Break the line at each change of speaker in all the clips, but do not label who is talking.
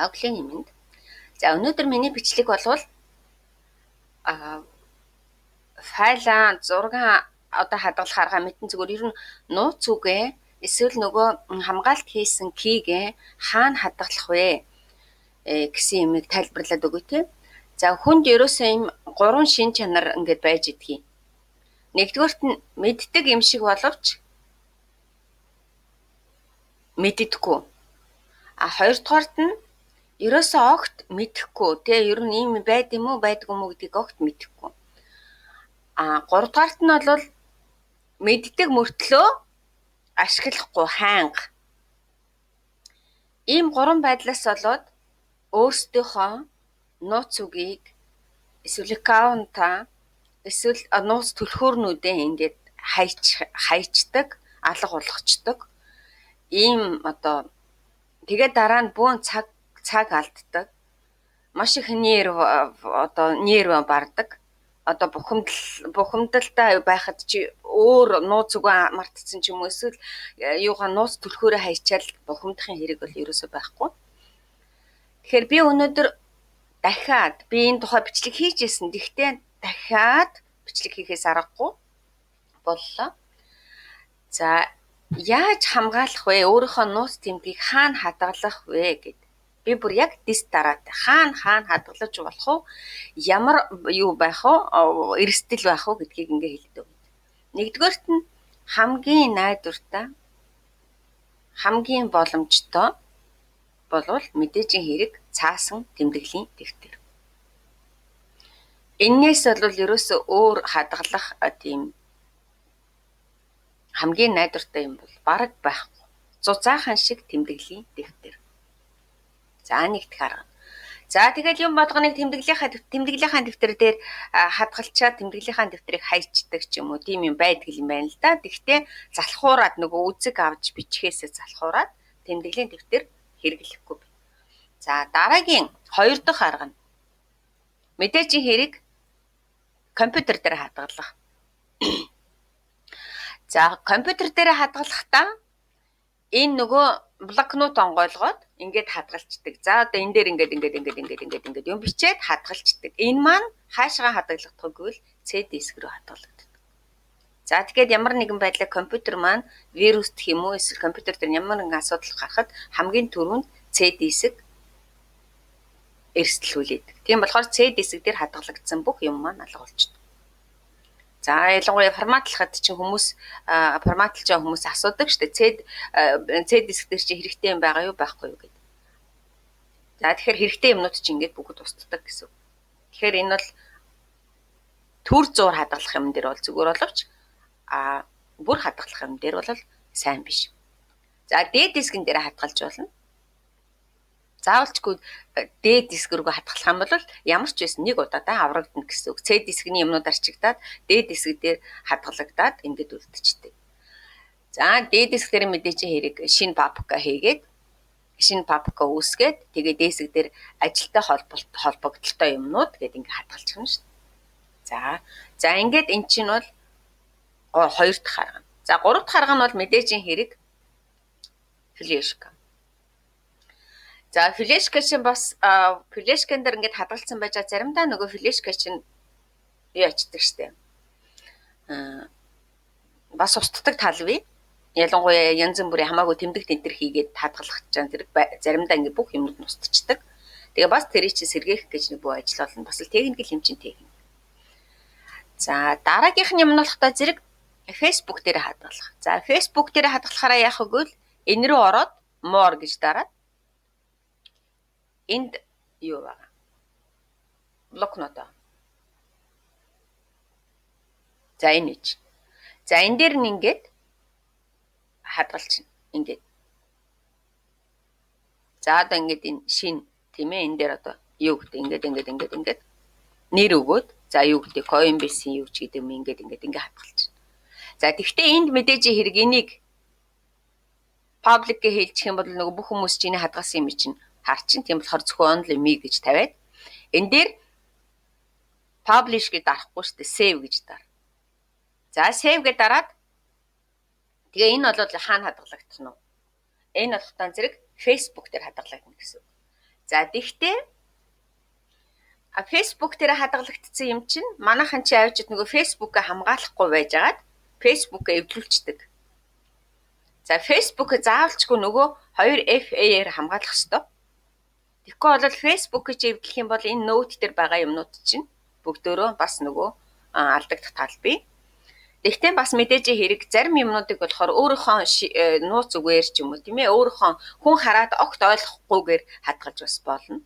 За, өглөөний мэнд. За, өнөөдөр миний бичлэг болвол файлаа зураг одоо хадгалах арга мэдэн зүгээр ер нь нууц үгээ эсвэл нөгөө хамгаалт хийсэн key-гээ хаана хадгалах вэ гэсэн юмыг тайлбарлаад өгье те. За, хүнд ерөөсөө ийм гурван шин чанар ингээд байж идэгий. Нэгдүгээрт нь мэддэг юм шиг боловч мэддэггүй. А хоёрдугаарт нь ерөөсөө огт мэдэхгүй те, ер нь ийм байд юм уу байдгүй юм уу гэдгийг огт мэдэхгүй. А гуравдугаарт нь бол мэддэг мөртлөө ашиглахгүй хайнга. Ийм гурван байдлаас болоод өөрсдийнхөө нууц үгийг эсвэл аккаунтаа эсвэл нууц түлхүүрнүүдээ ингээд хайчдаг, алга болгочдог. Ийм одоо тэгээд дараа нь бөөн цаг алддаг. Маш их нерв одоо нерв бардаг. Одоо бухимдалтай байхад чи өөр нууц үгээ мартсан ч юм уу эсвэл юугаа нууц түлхүүрээ хайчаал бухимдахын хэрэг бол ерөөсөө байхгүй. Тэгэхээр би өнөөдөр дахиад би энэ тухай бичлэг хийжсэн. Гэхдээ дахиад бичлэг хийхээс аргагүй боллоо. За, яаж хамгаалах вэ? Өөрийнхөө нууц тэмдгийг хаана хадгалах вэ гэд. Би бүр яг дис дараад хаана хадгалж болох уу? Ямар юу байх вэ? Эрсдэл байх уу гэдгийг ингээ хэлдэг. Нэгдүгээрт нь хамгийн найдвартай, хамгийн боломжтой болвол мэдээжийн хэрэг цаасан тэмдэглэлийн дэвтэр. Эннээс бол ерөөсөө өөр хадгалах тийм хамгийн найдвартай юм бол бараг байхгүй. Зузаахан шиг тэмдэглэлийн дэвтэр. За, нэг дэх арга. За, тэгэл юм болгоныг тэмдэглэлийн дэвтэр дээр хадгалчаад тэмдэглэлийн дэвтрийг хайчдаг ч юм уу тийм юм байдаг юм байна л да. Тэгвэл залхуураад нөгөө үзэг авч бичгээсээ залхуураад тэмдэглэлийн дэвтэр хэрэглэхгүй. За, дараагийн хоёр дахь арга нь мэдээжийн хэрэг компьютер дээр хадгалах. За, компьютер дээр хадгалахдаа энэ нөгөө блокнот онгойлгоод ингээд хадгалцдаг. За, одоо энэ дээр ингээд ингээд ингээд ингээд ингээд ингээд юм бичээд хадгалцдаг. Энэ маань хаашгаа хадгалагдах вэ гэвэл C диск рүү хадгалагддаг. За, тэгэхээр ямар нэгэн байдлаар компьютер маань вирус гэх юм уу эсвэл компьютер дээр ямар нэгэн асуудал гарахад хамгийн түрүүнд C диск эрсдэлхүүлдэг. Тийм болохоор C диск дээр хадгалагдсан бүх юм маань алга болчихдог. За, ялангуяа форматлахад чинь хүмүүс форматлж байгаа хүмүүс асуудаг шүү дээ. C диск дээр чи хэрэгтэй юм байгаа юу байхгүй юу гэдэг. За, тэгэхээр хэрэгтэй юмнууд чинь ингээд бүгд устддаг гэсэн үг. Тэгэхээр энэ бол төр зуур хадгалах юм дээр бол зүгээр боловч бүр хадгалах юм дээр бол сайн биш. За, D дискэн дээр хадгалж болно. Заавалчгүй D диск рүү хадгалах юм бол ямар ч байсан нэг удаадаа аврагдана гэсэн үг. C дискний юмнууд арчигдаад D диск дээр хадгалагдаад ингээд үлдчихдэг. За, D диск дээр мэдээч хэрэг шинэ папка хийгээд шинэ папка үүсгээд тэгээ D диск дээр ажилтай холбогдолтой юмнууд гээд ингээд хадгалчих юм шүү дээ. За, ингээд эн чинь бол хоёр дахь арга. За, гурав дахь арга нь бол мэдээжийн хэрэг флешка. За, флешка чинь бас флешкэн дээр ингээд хадгалсан байж байгаа заримдаа нөгөө флешка чинь юу ячдаг штэ. Бас устдаг тал бий. Ялангуяа янз бүрийн хамаагүй тэмдэг тэнтэр хийгээд хадгалах гэж зэрэг заримдаа ингээд бүх юмнууд нь устчихдаг. Тэгээ бас тэрийг чинь сэргээх гэж нэг бүү ажил болно. Бас л техник юм чинь техник. За, дараагийнх нь юм нь болохтой зэрэг Facebook дээр хадгалах. За, Facebook дээр хадгалахаараа яах вэ гэвэл энэ рүү ороод more гэж дараад энд юу байгаа? Блокнот. За, энэ ч. За, энэ дээр нь ингээд хадгалчихна. Ингээд. За, одоо ингээд энэ шин тийм ээ энэ дээр одоо юу гэдэг ингээд ингээд ингээд ингээд нэр өгөөд за юу гэдэг Coinbase-ийн юу ч гэдэг юм ингээд ингээд ингээд хадгалчихна. За, тэгвэл энд мэдээж хэрэг энийг public гэж хэлчих юм бол нөгөө бүх хүмүүс чинь хадгалсан юм чинь харчин. Тийм болохоор зөвхөн only me гэж тавиад энэ дээр publish гэж дарахгүй шүү дээ. Save гэж дар. За, save гэж дараад тэгээ энэ бол хаана хадгалагдах нь вэ? Энэ болохтаа зэрэг Facebook дээр хадгалагдана гэсэн үг. За тэгтээ Facebook дээр хадгалагдсан юм чинь манайхан чи авчид нөгөө Facebook-а хамгаалахгүй байжгаад Facebook-а эвдлүүлчихдэг. За Facebook-ыг заавалчгүй нөгөө 2FA-ээр хамгаалах ёстой. Тэгэхгүй бол Facebook-ыг чи эвдлэх юм бол энэ note дээр байгаа юмнууд чинь бүгдөө бас нөгөө алдагдах тал бий. Тэгтээ бас мэдээж хэрэг зарим юмнуудыг болохоор өөрийнхөө нууц үгээр ч юм уу тийм ээ өөрийнхөө хүн хараад огт ойлгохгүйгээр хадгалж бас болно.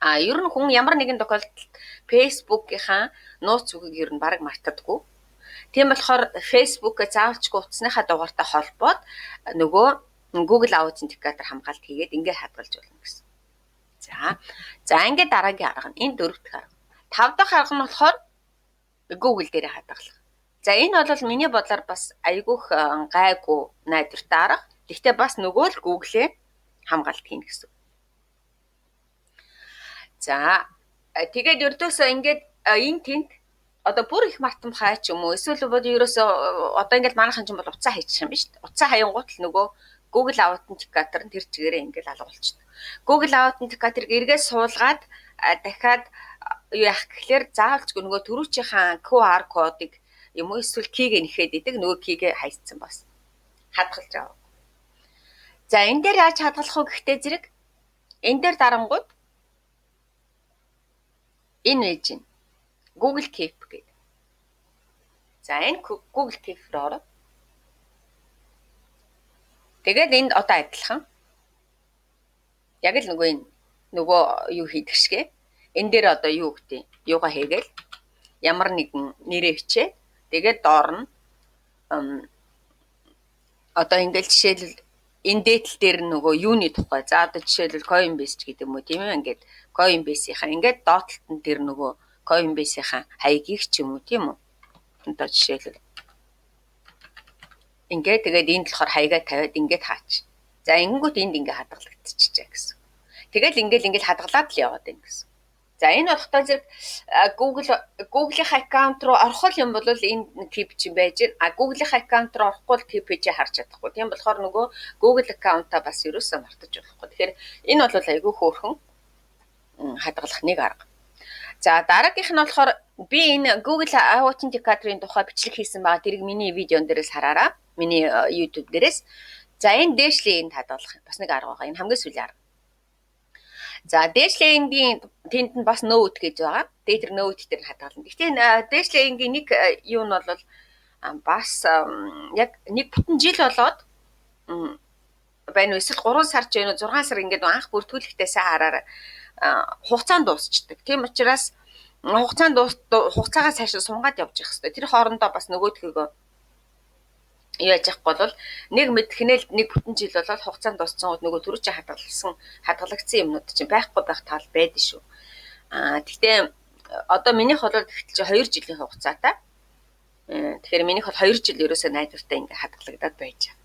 А ер нь хүн ямар нэгэн тохиолдолд Facebook-ийнхаа нууц үгийг ер нь бараг мартадаггүй. Тийм болохоор Facebook-ыг заавалчгүй утасныхаа дугаартай холбоод нөгөө Google Authenticator хамгаалт хийгээд ингээд хадгалж болно гэсэн. За ингээд дараагийн арга нь энэ дөрөв дэх арга. Тав дахь арга нь болохоор Google дээрээ хадгалах. За энэ бол миний бодлоор бас айгүйх гайгүй найдвартай арга. Гэхдээ бас нөгөө л Google-ээ хамгаалт хийнэ гэсэн. За тэгээд ердөөсөө ингээд энэ тэнд одоо бүр их мартамхай ч юм уу эсвэл бол ерөөсөө одоо ингээд манайхан ч юм бол утсаа хийчих юм биш үү? Утсаа хаянгуут л нөгөө Google Authenticator нь тэр чигээрээ ингээд алгуулчихдаг. Google Authenticator-ыг эргээд суулгаад дахиад юу яах гэхлээр заавалчгүй нөгөө түрүүчийнхаа QR кодыг юм уу эсвэл key-г нэхэд идэг нөгөө key-г хайцсан бас хадгалж аваа. За энэ дээр яаж хадгалах вэ гэхтээ зэрэг энэ дээр дарангууд энэ байж байна. Google Keep гэдэг. За энэ Google Keep руу ороо. Тэгээд энд одоо адилхан. Яг л нөгөө энэ нөгөө юу хийдэг шигэ. Энэ дээр одоо юу гэдэг юугаа хийгээл ямар нэгэн нэрээ бичээ. Тэгээд доор нь одоо ингээл жишээлбэл энэ дээдл дээр нөгөө юуны тухай. За одоо жишээлбэл Coinbase ч гэдэг юм уу тийм ээ ингээд Coinbase-ийнхаа ингээд доотлолт нь тэр нөгөө Coinbase-ийнхаа хаягийг ч юм уу тийм үү. Одоо жишээлбэл ингээд тэгээд энд болохоор хаягаа тавиад ингээд хаач. За ингэнгүүт энд ингээд хадгалагдчихжээ гэсэн. Тэгэл ингээл хадгалаад л яваад байна гэсэн. За энэ болохтой зэрэг Google-ийн аккаунт руу орох юм бол энэ keep чинь байж байна. А Google-ийн аккаунт руу орохгүй бол keep чи харж чадахгүй. Тийм болохоор нөгөө Google аккаунтаа бас ерөөсөө мартаж болохгүй. Тэгэхээр энэ бол айгүй хөөрхөн хадгалах нэг арга. За дараагийнх нь болохоор би энэ Google Authenticator-ын тухай бичлэг хийсэн байгаа. Тэрийг миний видеон дээрээс хараарай. Миний YouTube дээрээс. За энэ Dashlane энд хадгалах бас нэг арга байгаа. Энэ хамгийн сүүлийн арга. За Dashlane-ийн тэнд нь бас Note гэж байгаа. Тэгээд тэр Note дээр хадгална. Гэхдээ Dashlane-ийн нэг юу нь бол бас яг нэг бүтэн жил болоод байна уу эсвэл 3 сар ч байна уу 6 сар ингээд анх бүртгүүлэхдээ сайн хараарай. Хугацаанд дуусчдаг. Тийм учраас хугацаагаа цаашаа сунгаад явж явах хэрэгтэй. Тэр хоорондоо бас нөгөөдхийгөө яаж яахгүй бол нэг мэдхнээл нэг бүтэн жил болоод хугацаанд дууссан гот нөгөө түрүү чи хадгалагдсан юмнууд чинь байхгүй байх тал байдаг шүү. Аа тэгтээ одоо минийх бол тэгтэл чи 2 жилийн хугацаатай. Тэгэхээр минийх бол 2 жил ерөөсөө найдвартай ингээ хадгалагдаад байж байгаа.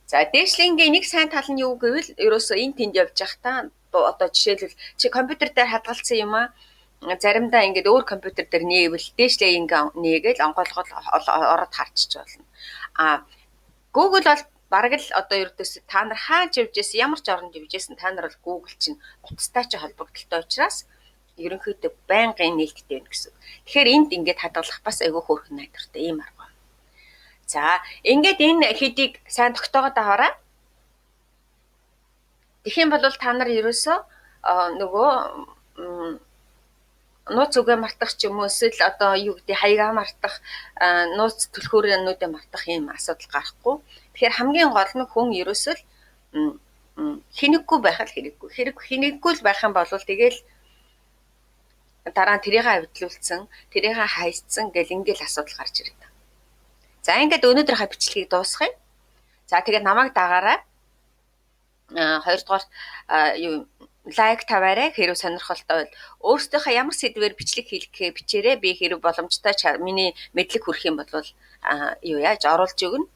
За Dashlane-ийн нэг сайн тал нь юу гэвэл ерөөсөө энэ тэнд явж байхдаа одоо жишээлбэл чи компьютер дээр хадгалсан юм аа заримдаа ингээд өөр компьютер дээр нээвэл Dashlane нээгээл онгойлгол ороод харчиж болно. А Google бол бараг л одоо ердөөс та нар хааж явж исэн ямар ч оронд явж исэн та нар бол Google чинь утастай чи холбогдолтой учраас ерөнхийдөө байнгын нээлттэй байна гэсэн. Тэгэхээр энд ингээд хадгалах бас айгүй хөөрхөн найдвартай ийм арга. За ингээд энэ хэдийг сайн тогтоогоод аваарай. Тэгэх юм бол та нар ерөөсөө нөгөө нууц үгээ мартах ч юм уу эсвэл одоо юу гэдэг хаягаа мартах, нууц түлхүүрнүүдээ мартах юм асуудал гарахгүй. Тэгэхээр хамгийн гол нь хүн ерөөсөө хинэггүй байх л хэрэггүй. Хэрэг хинэггүй л байх юм бол тэгэл дараа нь тэрийгээ авдлуулсан, тэрийгээ хайцсан гэл ингээл асуудал гарч ирдэг. За ингээд өнөөдрийнхөө бичлэгийг дуусгая. За тэгээд намайг дагаарай. Хоёрдугаар юу лайк тавиарай. Хэрв сонирхолтой бол өөрсдийнхөө ямар сэдвээр бичлэг хийхээ бичээрэй. Би хэрв боломжтой миний мэдлэг хүрэх юм бол юу яаж оруулж өгнө.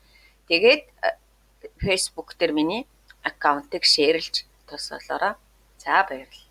Тэгээд Facebook дээр миний аккаунтыг шеэрлж тус болоорой. За баярлалаа.